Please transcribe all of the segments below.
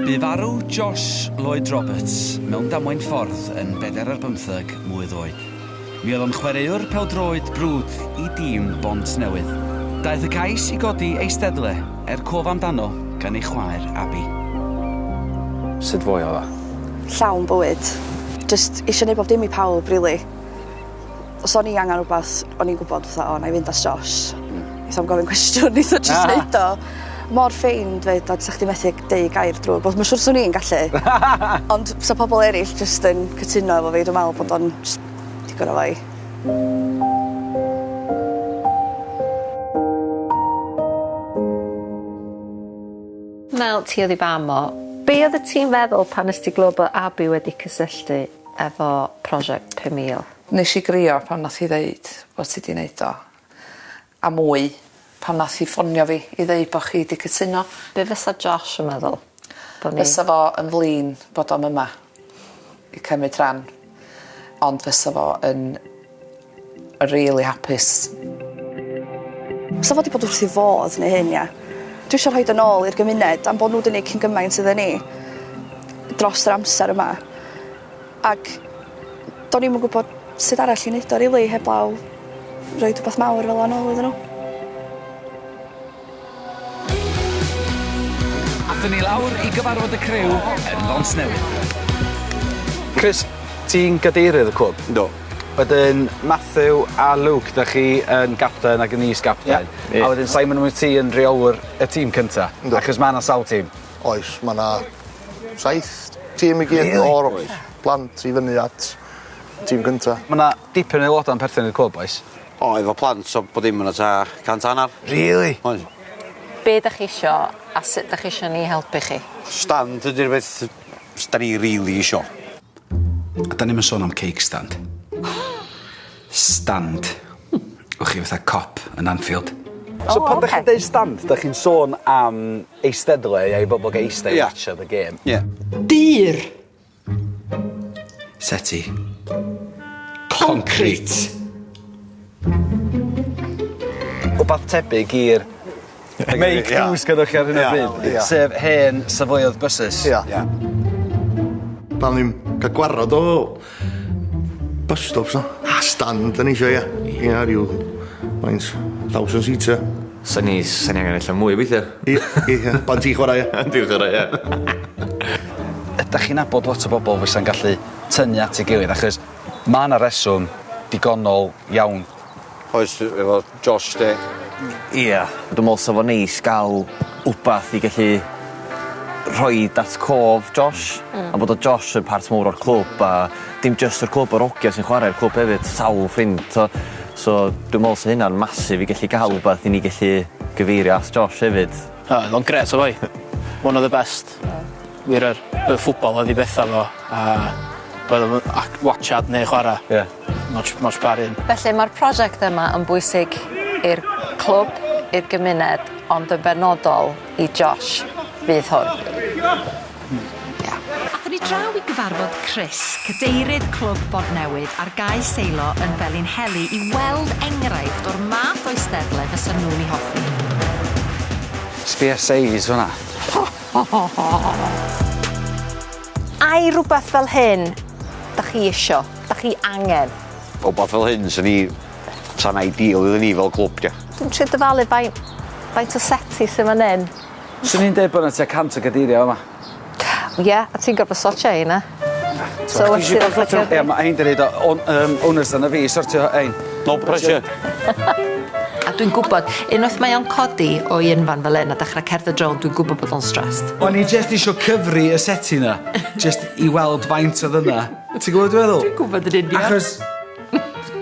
Bu farw Josh Lloyd Roberts mewn damwain ffordd yn bedair ar bymtheg mlwydd oed. Mi oedd o'n chwaraewr pêl-droed brwd i dîm Bontnewydd. Daeth y cais i godi eisteddle er cof amdano gan ei chwaer Abi. Sut foi oedd o? Llawn bywyd. Jyst isio neud bob dim i pawb rili. Os o'n i angan rwbath o'n i'n gwbod fatha o 'nai fynd at Josh. Neith o'm gofyn cwestiwn neith o jyst neud o. Mor ffeind 'fyd a 'sa chdi methu deud gair drwg wel ma' siŵr swn i'n gallu. Ond sa pobol eryll jyst yn cytuno efo fi dwi me'wl bod o'n js digon o foi. Mel ti o'dd 'i fam o. Be' oddet ti'n feddwl pan nest ti glywed bo' Abi wedi cysylltu efo prosiect 5000? Nesh i grio pan nath hi ddeud bot hi 'di neud o. A mwy pan nath hi ffonio fi i ddeud bo' chi 'di cytuno. Be' fysa Josh yn meddwl? Bo' ni... Fysa fo yn flin bod o'm yma i cymryd rhan ond fysa fo yn rili hapus. Sa fo 'di bod wrth 'i fodd neu hyn ia? Dwi isio rhoid yn ôl i'r gymuned am bo' n'w 'di neud cyn gymaint iddyn ni dros yr amser yma ac do'n i'm yn gwbod sut arall i neud o rili heblaw roid wbath mawr fel 'a nôl iddyn n'w. Athon ni lawr i gyfarfod y criw yn Bontnewydd. Chris, ti'n gadeirydd y clwb? Yndw. Wedyn Matthew a Luke, 'dach chi yn gapten ac yn is-gapten. Ie. A wedyn Simon wyt ti yn rheolwr y tîm cynta. Yndw. Achos ma' 'na sawl tîm. Oes ma' 'na saith tîm i gyd. Rili? O'r plant i fyny at tîm gynta. Ma' 'na dipyn o aeloda'n perthyn i'r clwb oes? O efo plant so bod dim yna ta cant a hannar. Rili? Oes. Be' 'dach chi isio a sut 'dach chi isio ni helpu chi? Stand ydi'r beth 'dan ni rili isio. A 'dan ni'm yn sôn am cake stand. Stand. Wch chi fatha Kop yn Anfield. So pan 'dach chi'n deud stand 'dach chi'n sôn am eisteddle ia i bobol ga' eistedd i watsiad y gêm. Ie. Dur! Seti. Concrit. Wbath tebyg i'r make do sgynnoch chi ar hyn o bryd. Sef hen safleoedd bysus. Ia. Ia. Pan ni'n ca'l gwarad o bus stops 'na. A stand 'dan ni isio ia. Ia ryw faint thousand seater. Sa ni sa ni angen ella mwy weithia. Ia ia pan ti'n chwarae ia? Pan dwi'n chwarae ia. Ydach chi'n nabod lot o bobol fysa'n gallu tynnu at ei gilydd achos ma' 'na reswm digonol iawn. Oes efo Josh 'de. Ia. Dwi me'wl sa fo neis ga'l wbath i gallu rhoid at cof Josh. Hmm. A bod o Josh yn part mowr o'r clwb a dim jyst yr clwb yr ogia sy'n chwarae'r clwb hefyd sawl ffrind t'o' so dwi me'wl sa hynna'n massive i gellu ga'l wbath i ni gellu gyfeirio at Josh hefyd. Oedd o'n grêt o foi. One of the best. Wir yr y ffwbol oedd 'i betha fo a roedd o'n ac watsiad neu chwara. Ie. Mots mots par un. Felly ma'r prosiect yma yn bwysig i'r clwb, i'r gymuned, ond yn benodol i Josh fydd hwn. Ia. Athon ni draw i gyfarfod Chris, cadeirydd Clwb Bontnewydd ar Gae Seilo yn Felinheli i weld enghraifft o'r math o eisteddle fysa nhw'n 'i hoffi. Sbia seis hwnna. Ai rwbath fel hyn 'dach chi isio? 'Dach chi angen? Wbath fel hyn swn i sa'n ideal iddyn ni fel clwb 'de. Dwi'n trio dyfalu faint faint o seti sy fan 'yn. Swn i'n deud bo' 'na tua cant o gadeiria fama. Ie, a ti'n gorfod sortio heina. So wyt ti ddim Ie ma' hein 'di neud o on- yym onus arno fi i sortio hein. No pressure. A dwi'n gwbod unwaith mae o'n codi o'i unfan fel 'yn a dechra cerdded rownd dwi'n gwbod bod o'n stressed. O'n i jyst isio cyfri y seti 'na jyst i weld faint odd yna. Ti'n gwbod be' dwi feddwl? Dwi'n gwbod yn union. Achos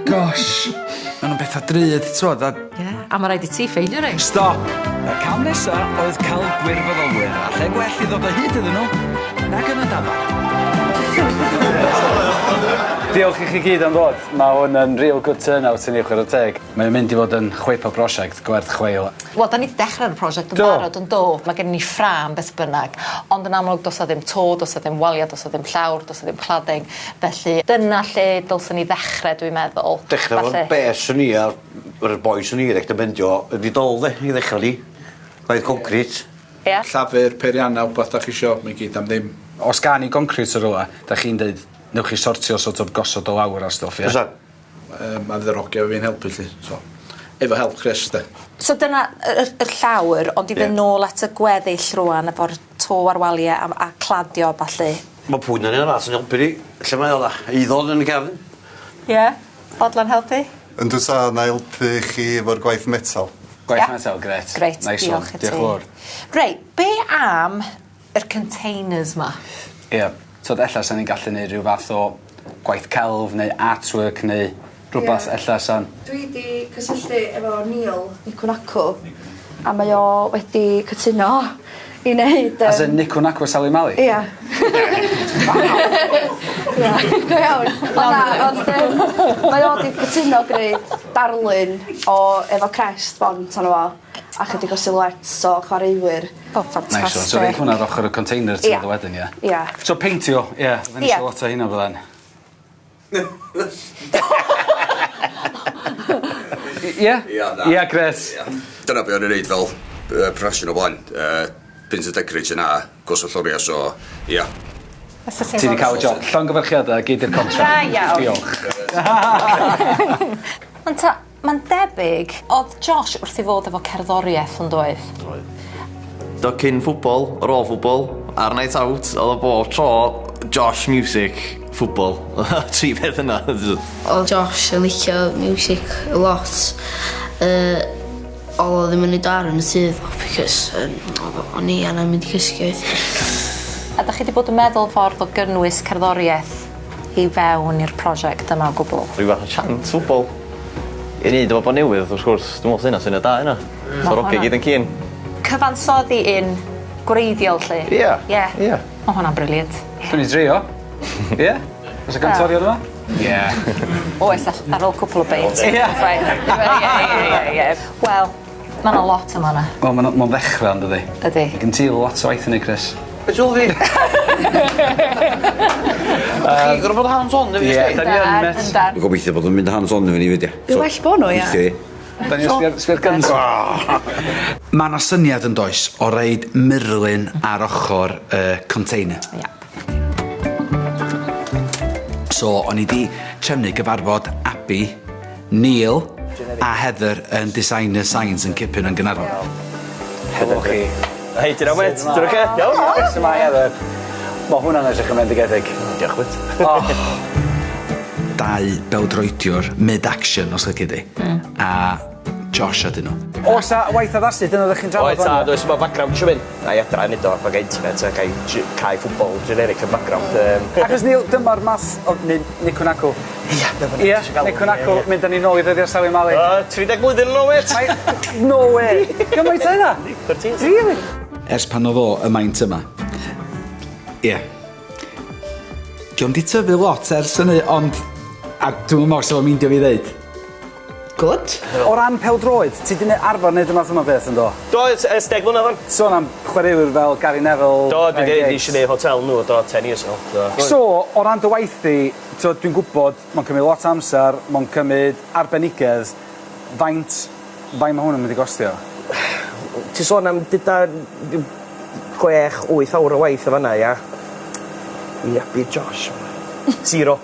gosh ma' nw'n betha drud t'mod a... Ie a ma' raid i ti ffeindio rhein. Stop! Y cam nesa oedd cael gwirfoddolwyr, a lle gwell i ddod o hyd iddyn nhw nag yn y dafarn. Diolch i chi gyd am ddod. Ma' hwn yn real good turnout i ni chware teg. Mae o'n mynd i fod yn chwip o brosiect gwerth chweil. Wel 'dan ni 'di dechre ar y prosiect yn Do. barod yn do? Ma' gennon ni ffrâm beth bynnag ond yn amlwg do's 'a ddim to do's 'a ddim walia do's 'a ddim llawr do's 'a ddim cladding felly dyna lle dylswn ni ddechre dwi'n meddwl. Dechre efo'r Falle. bês swn i a'r yr bois swn i recomendio ydi dol 'de i ddechra arni. Gwaith concrit. Ie. Llafur, peirianna, wbath 'dach chi isio, mae gyd am ddim. Os gan i concrit o rywle, 'dach chi'n deud newch chi sortio sort of gosod o lawr a stwff ie? Fysa. Yym a fydd yr ogia fi'n helpu 'lly so efo help Chris 'de. So dyna y yr yr llawr ond i fynd Ie. nôl at y gweddill rŵan efo'r to ar walie a m- a cladio a ballu. Ma' pwy 'na un arall sy'n helpu ni lle mae o 'da? Eiddon yn y cefn. Ie? Bodlon helpu? Yndw tad, 'nai helpu chi efo'r gwaith metal. Gwaith Ia. metal, grêt. Grêt, Nice one. diolch i ti. Diolch yn fowr. Reit, be' am yr containers 'ma? Ie, t'od ella sa'n ni'n gallu neud rhyw fath o gwaith celf neu artwork neu rwbath ella sa'n... Dwi 'di cysylltu efo Neil Nicw a mae o wedi cytuno i neud yym... As in Nicw Nacw a Sali Mali? Ia. Ia, go iawn. Ond na, ond yym mae o 'di cytuno gneud darlun o efo crest bont arno fo a chydig o silhouettes o chwaraewyr. O ffantastic. Nice one. So roid hwnna ar ochor y container ti'n Ia. meddwl wedyn ie? Ia. So peintio, ie, fydden ni Ia. isio lot o heina fydden. Ie? Ia, na. Ia, grêt. Ia. Dyna be' o'n i'n neud fel yy profession o blaen yy paint and decorating a gosod lloria so ia. Ti 'di ca'l y job. Llongyfarchiada, gei di'r contract. Da iawn. Diolch. Ond ta, ma'n debyg, o'dd Josh wrth 'i fodd efo cerddoriaeth yn doedd? Oedd. Do cyn ffwbol, ar ôl ffwbol, ar night out, o'dd o bob tro Josh music, ffwbol. Tri peth yna. O'dd Josh yn licio music a lot yy o'dd o ddim yn neud o ar yn y tŷ ddo because yym o'dd o o'n i angan mynd i cysgu oedd. A 'dach chi 'di bod yn meddwl ffordd o gynnwys cerddoriaeth i fewn i'r prosiect yma o gwbwl? Rhyw fath o chant ffwbol. I neud efo bo newydd wrth gwrs dwi me'wl sa hynna syniad da hynna. So'r ogia gyd yn keen. Cyfansoddi un gwreiddiol 'lly. Ia. Ie. Ia. Ma' hwnna'n brilliant. Allwn ni drio. Ie? O's 'a gantorion yma? Ie. Oes all- ar ôl cwpwl o beints. Ie. Fine. Ie ie ie ie. Wel, ma' 'na lot yn fan 'na. Wel ma'n ma'n ddechra yndydi? Ydi. Ma' gen ti lot o waith i neud Chris. Be' ti'n fi? Chi gorfod bod hands on efo Ie, chdi? da ni yn mêt. Yndan. Dwi'n gobeithio bod o'n mynd hands on efo ni 'fyd ia. By' well bo' nw ia. Gweithio i. Da ni sbio sbio'r guns. Ma' 'na syniad yn does o roid murlun ar ochor y container. Ia. So o'n i 'di trefnu gyfarfod Abi, Neil a Heather yn designer signs yn Cipin yn Gaernarfon. Helo chi. Hei, ti'n iawn mêt? Ti'n oce? Iawn? Shwmae Heather? Ma' hwnna'n edrych yn fendigedig. Diolch wyt. Oh. Dau beldroediwr mid-action os lici di. A Josh ydyn nhw. Oes 'a waith addasu dyna oddech chi'n drafod Oes tad oes ma' background isio mynd. Nai adra neud o ma' gai internet a gai gy- cae ffwbol generic yn background yym. Achos Neil dyma'r math o neu Nicw Nacw. Ia be' bynnag Ia ti isio galw. Nicw Nacw mynd â ni nôl i ddyddia Sali Mali. Yy 30 blwyddyn yn ôl mêt. No way! Gymaint â hynna? Really? Ers pan o'dd o y maint yma. Ie. Dio'm 'di tyfu lot ers hynny ond a dwi'm yn me'wl sa fo'n meindio fi ddeud. Good. O ran pêl-droed, ti 'di ne- arfar neud y math yma o beth yndo? Do ers ers deg mlynadd ŵan. Sôn am chwaraewyr fel Gary Neville. Do dwi Ryan 'di Giggs. nesh i neud hotel nhw do ten years ago do. So, o ran dy waith di, t'od dwi'n gwbod ma'n cymryd lot o amser, ma'n cymryd arbenigedd, faint faint ma' hwn yn mynd i gostio? Ti sôn am duda ryw chwech wyth awr o waith yn fan 'na ia? I Abi Josh. Zero.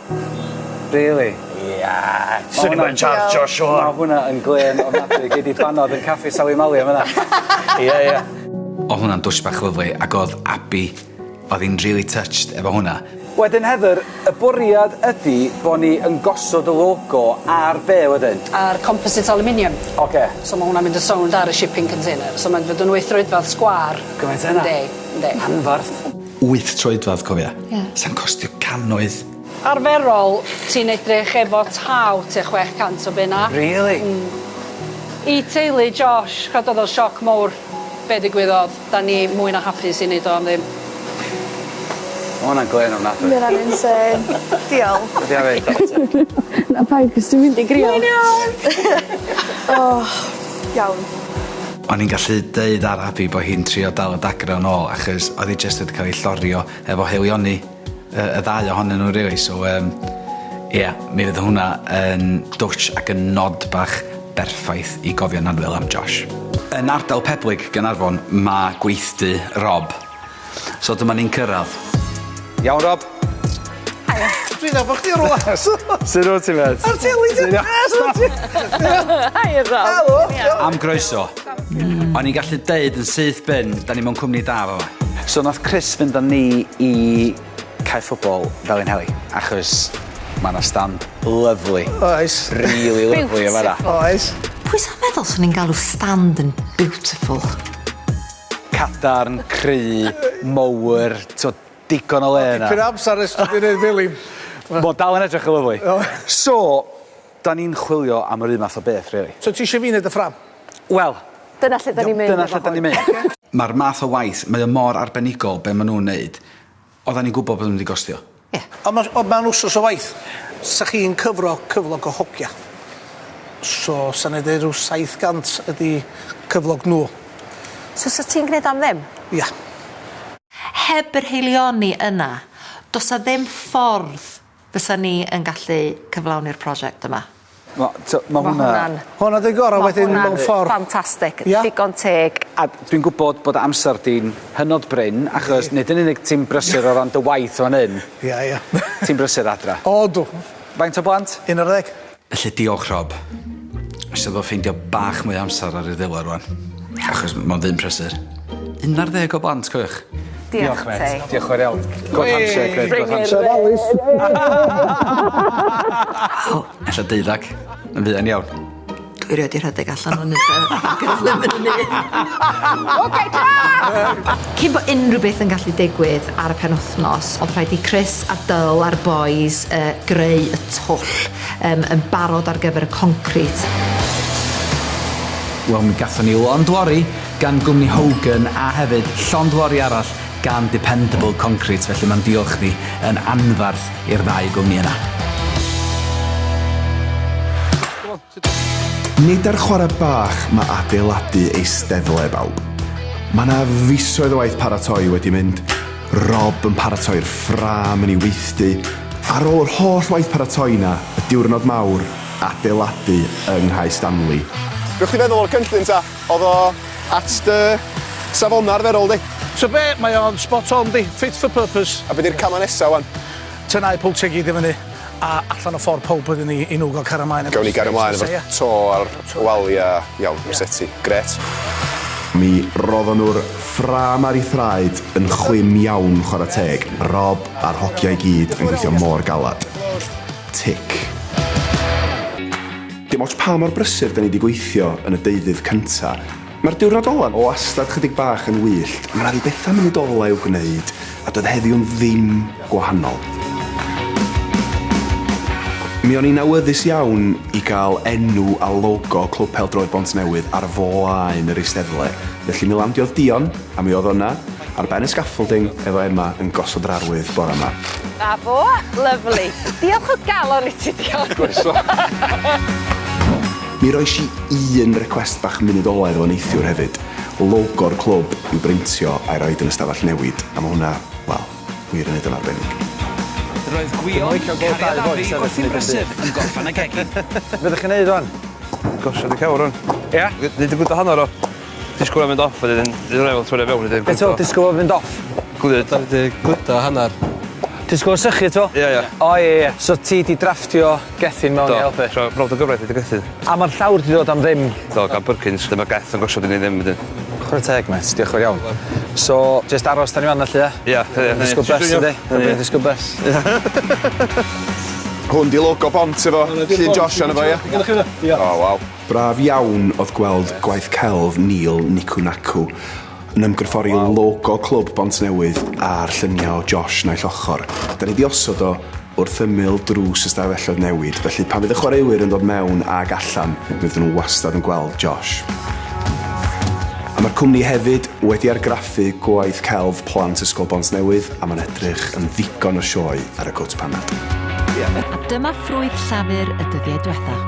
Really? Ia. Swn i'm yn charjo Siôn. Ma' hwnna yn glên ofnadwy. Gei di banad yn caffi Sali Mali am ynna. Ia ia. O'dd hwnna'n dwtsh bach lyfli ac o'dd Abi o'dd 'i'n really touched efo hwnna. Wedyn Heather, y bwriad ydi bo' ni yn gosod y logo ar be wedyn? Ar composite aluminium. Oce. So ma' hwnna'n mynd yn sownd ar y shipping container. So mae'n fod yn wyth troedfedd sgwâr. Gymaint â hynna? Yndi, yndi. Anfarth. Wyth troedfadd cofia. Ie. Sa'n costio cannoedd. Arferol, ti'n edrych efo taw tua 600 o bunna. Really? Mm. I teulu Josh, ch'od o'dd o'n sioc mowr be' ddigwyddodd. Da ni mwy na hapus i neud o am ddim. Ma' hwnna'n glên ofnadwy. Ma' hynna'n insane. Diolch. Ydi Abi? Na paid 'cos dwi'n mynd i grio. Mae'n iawn. Oh, iawn. O'n i'n gallu deud ar Abi bo' hi'n trio dal y dagra yn ôl achos oedd hi jyst wedi cael ei llorio efo haelioni y, y ddau ohonyn nhw rili so yym ie mi fydd hwnna yn dwtsh ac yn nod bach berffaith i gofio'n annwyl am Josh. Yn ardal Peblig, Gaernarfon, mae gweithdy Rob. So dyma ni'n cyrraedd. Iawn, Rob? Dwi'n nabod chdi o rwla. Sut wyt ti, mate? Ar teli ti? Hi, Rob. Helo. Am groeso. O'n i'n gallu deud yn syth bin, da ni mewn cwmni da fa 'ma. So nath Chris fynd â ni i cae ffwbol Felinheli, achos mae 'na stand lyfli. Oes. Really lyfli yn fan'na. Oes. Pwy sa'n meddwl swn i'n galw stand yn beautiful? Cadarn, cry, mowr, t'o' digon o le yna. Dipyn o amser ers dwi 'di neud felin. Mo dal yn edrych yn lyfli. So, da ni'n chwilio am yr un math o beth, really. So ti eisiau fi wneud y ffram? Wel, Dyna lle da ni'n mynd. Dyna lle da ni'n mynd. Mae'r math o waith, mae o mor arbenigol be maen nhw'n neud. Oedden ni'n gwybod bod nhw'n mynd i gostio. Ond ma' ond ma'n wsos o waith. Sa chi'n cyfro cyflog o hogia. So, sa ni deud rhyw 700 ydi cyflog nhw. So sa ti'n gwneud am ddim? Ia. Heb yr haelioni yna, does 'a ddim ffordd fysa ni yn gallu cyflawni'r prosiect yma. Ma' t'o' ma' hwnna... Hwnna 'di'r gora' wedyn mewn ffordd. Ffantastig. Ia. Digon teg. A dwi'n gwybod bod amser di'n hynod brin, achos nid yn unig ti'n brysur o ran dy waith fan hyn. Ia, ia. Ti'n brysur adra. O, dw. Faint o blant? 11. Felly diolch, Rob. Eisiau fo ffeindio bach mwy o amser ar ei ddwylo rwan. Achos mae'n ddyn prysur. 11 o blant, cofiwch. Diolch, mate. ti. Diolch yn fawr iawn. Good handshake, mate. Good handshake. Ella deuddag. Yn fuan iawn. Dwi rioed 'di rhedeg allan o'n nunlle gyflym yn y Oce, ta! Cyn bo' unrhyw beth yn gallu digwydd ar y penwthnos, o'dd rhaid i Chris a Dyl a'r boys greu y twll yn barod ar gyfer y concrit. Wel, mi gathon ni lond lori gan gwmni Hogan a hefyd llond lori arall gan Dependable Concrete, felly mae'n diolch ni yn anfarth i'r ddau gwmni yna. Nid ar chwarae bach mae adeiladu eisteddle bawb. Mae yna fisoedd o waith paratoi wedi mynd. Rob yn paratoi'r ffrâm yn ei weithdy. Ar ôl yr holl waith paratoi na, y diwrnod mawr, adeiladu yng Nghae Stanley. Be o'ch chi feddwl o'r cynllun ta? Oedd o at dy safona arferol di? So be, mae o'n spot on di, fit for purpose. A be di'r cama nesa wan? Tynnu pwltiau gyd i fyny a allan o ffordd pawb wedyn ni i nhw gael cario ymlaen. Gawn ni gario ymlaen efo'r to a'r walia, iawn, o'r seti. Gret. Mi roddon nhw'r ffrâm ar ei thraed yn chwim iawn chwarae teg. Rob a'r hogiau i gyd yn gweithio mor galad. Tic. Dim ots pa mor brysur da ni wedi gweithio yn y deuddydd cynta. Mae'r diwrnod ola o wastad chydig bach yn wyllt. Mae 'na ryw bethau munud ola i'w gwneud, a doedd heddiw'n ddim gwahanol. Mi o'n i'n awyddus iawn i gael enw a logo Clwb Pêl-droed Bontnewydd ar flaen yr eisteddle. Felly mi landiodd Dion, a mi oedd o'na, ar ben y scaffolding efo Emma yn gosod yr arwydd bore yma. Na fo, lyfli. Diolch o galon i ti, Dion. Croeso. Mi roes i un request bach munud ola iddo fo neithiwr hefyd. Logo'r clwb i'w brintio a'i roid yn y stafell newid, a ma' hwnna, wel, wir yn neud o'n arbennig. Roedd Gwion, cariad a fi wrthi'n brysur yn gorffen y gegin. Be ydych chi'n neud wan? Gosod y cawr rwan. Ia? Neud y gwyd o hanner o. Disgwyl am mynd off a wedyn neud hwnna fel twrio fewn wedyn. Be ti'n disgwyl am fynd off? Glud. Gludo hanner. Disgwyl sychu to? Ie, ie. O ie, ie. So ti di drafftio gethyn mewn i helpu? Do, brawd o gyfraith i dy gethyn. A mae'r llawr di dod am ddim? Do, gan Perkins, dyma geth yn gosod i ni ddim wedyn. Chwarae teg, mate. Diolch yn fawr iawn. So, just aros da ni fan felly, ia? Ie, ie. Disgwyl bus, yndi? Disgwyl bus. Hwn di logo Bont efo llun Josh arno fo, ia? O, waw. Braf iawn oedd gweld gwaith celf Neil Nicw Nacw yn ymgorffori logo Clwb Bontnewydd a'r lluniau o Josh naill ochr. Da ni di osod o wrth ymyl drws y stafelloedd newid, felly pan fydd y chwaraewyr yn dod mewn ag allan, fydden nhw wastad yn gweld Josh. A mae'r cwmni hefyd wedi argraffu gwaith celf plant Ysgol Bontnewydd a mae'n edrych yn ddigon o sioe ar y gwt panad. A dyma ffrwyth llafur y dyddiau diwetha.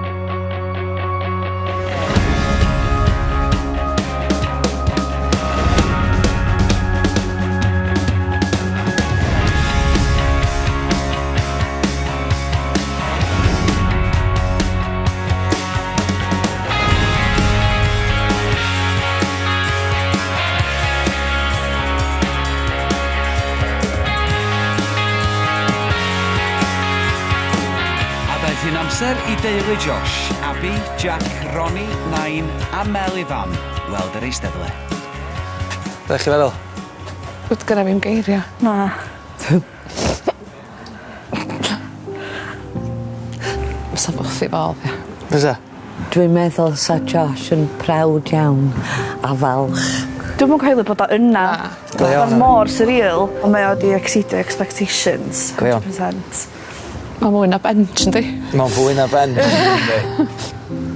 amser i deulu Josh, Abi, Jack, Ronnie, Nain a Mel i fam weld yr eisteddle. Be chi feddwl? Doedd gynna fi'm geiria. Na. Fysa fo wrth 'i fodd ia. Fysa? Dwi'n meddwl sa Josh yn proud iawn a falch. Dwi'm yn coelio bod o yna. Go iawn. Ma'n mor surreal. Ond mae o 'di exceedio expectations. Go iawn. 100%. Ma' mwy na bench yndi? Ma'n fwy na bench yndi.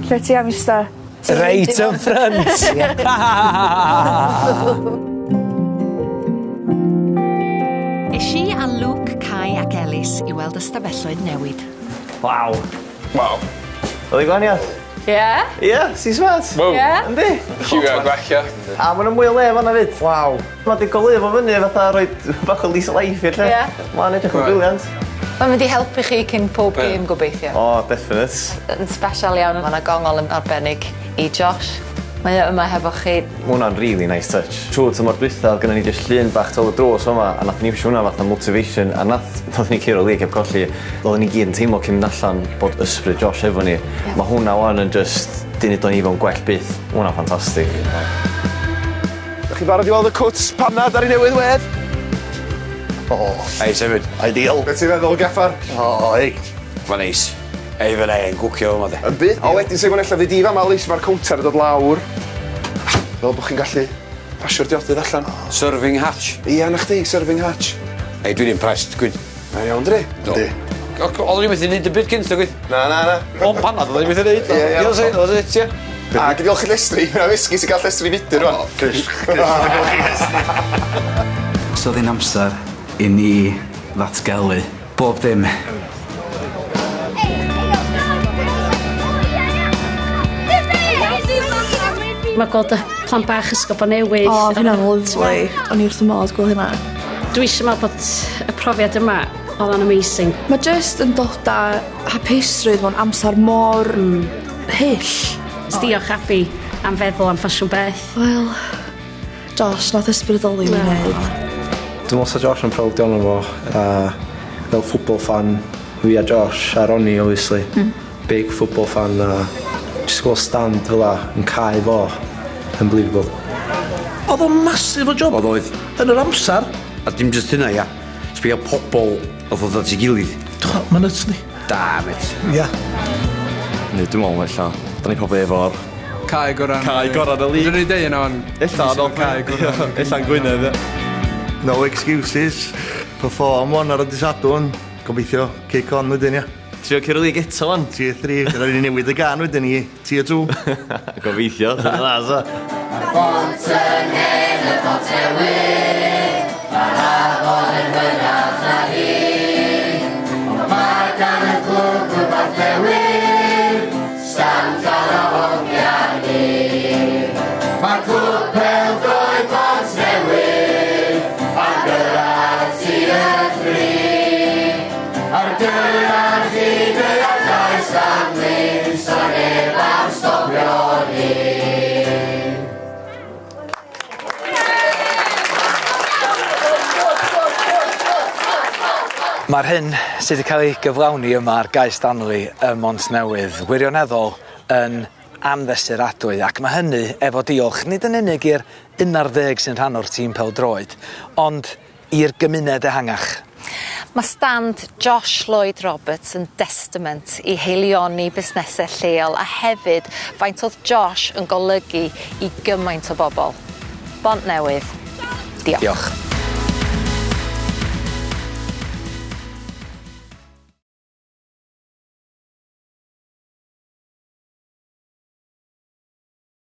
Lle ti am ista? Reit yn ffrynt! Es i a Luke, Kai ac Elis i weld ystafelloedd newid. Waw. Waw. Oedd hi'n gwahaniaeth? Ie? Ie, si smart. Wow. Ie? Yndi? Lliwio gwella. A ma' 'na mwy o le fan'na 'fyd. Waw. Ma' 'di goleuo fo fyny fatha roid bach o lease o life i'r lle. Ie. Ma'n edrych yn brilliant. Mae'n mynd i helpu chi cyn pob gêm gobeithio. O, definite. Yn sbesial iawn, ma' 'na gongol yn arbennig i Josh. Mae o yma hefo chi. Ma' hwnna'n really nice touch. Trw tymor dwytha o'dd gynnon ni jyst llun bach tu ôl y drws fama a nathon ni iwsio hwnna fatha motivation a nath nathon ni curo league heb colli. Oedden ni gyd yn teimlo cyn mynd allan bod ysbryd Josh efo ni. Ma' hwnna 'wan yn jyst 'di neud o ni fo'n gwell byth. Ma' hwnna'n ffantastig. Dach chi'n barod i weld y cwts panad ar ei newydd wedd? O. Neis hefyd. Ideal. Be' ti'n feddwl, Gaffar? O, ei. Ma'n neis. Ei fyna e'n gwcio yma de. Yndi. A wedyn Seimon ella fyddi di fama Lis ma'r cownter yn dod lawr. Fel bo' chi'n gallu pasio'r diodydd allan. Serving hatch. Ia, 'na chdi, serving hatch. Ei, dwi'n impressed, gwyd. Na iawn, dri? Yndi. Oedden ni methu neud y byd cynt, gwyd. Na, na, na. O'n panad, oedden ni methu neud. Ie, ie. Ie, oedd it, ie. A gei di olchi llestri, mae'n wisgi sy'n cael llestri fudur rwan. Chris, So oedd hi'n amser i ni ddatgelu bob dim. Mae gweld y plant bach ysgol bo newydd. O, oedd hynna'n lyfli. O'n i wrth fy modd gweld hynna. Dwi eisiau meddwl bod y profiad yma, oedd o'n amazing. Mae jyst yn dod â hapusrwydd mewn amser mor hyll. Diolch Abi am feddwl am ffasiwn beth. Wel, Josh, nath ysbrydoli fi wneud. Dwi'n meddwl sa Josh yn proud iawn o fo. A fel football fan, fi a Josh a Ronnie obviously. Big football fan a just gweld stand fel 'a yn cae fo. Unbelievable. Oedd o'n massive o job. Oedd oedd. Yn yr amser. A dim jyst hynna, ia. Sbio pobol oedd oedd at ei gilydd. Mae'n nuts ni. Da, met. Ia. Yndi, dwi'n meddwl ella. Da ni probably efo'r Cae goran. Cae goran y league. Dwi'n ei deud yna o'n... Ella yn Cae goran. Ella'n Gwynedd, ie. No excuses. Perform one ar y dydd Sadwrn. Gobeithio kick on wedyn, ia. Trio curo'r league eto wan. Tier 3. Gyda ni newid y gan wedyn i Tier 2. Gobeithio. Dyna dda, so. Bont yn hen y bont newydd, mae'r afon yn hwyrach na hi. Ond mae gan y clwb rhywbeth newydd, stand gan o hogia ni. Mae'r clwb pêl-droed Bont Newydd, ar gyrraedd Tier 3. Ar gyrraedd hyd y llai Stanley, sa neb am stopio ni. Mae'r hyn sydd wedi cael ei gyflawni yma ar Gae Stanley ym Mhontnewydd wirioneddol yn anfesuradwy ac mae hynny efo diolch nid yn unig i'r 11 sy'n rhan o'r tîm pêl-droed ond i'r gymuned ehangach. Mae stand Josh Lloyd Roberts yn destament i haelioni busnesau lleol a hefyd faint oedd Josh yn golygu i gymaint o bobl. Bont Newydd. Diolch. Diolch.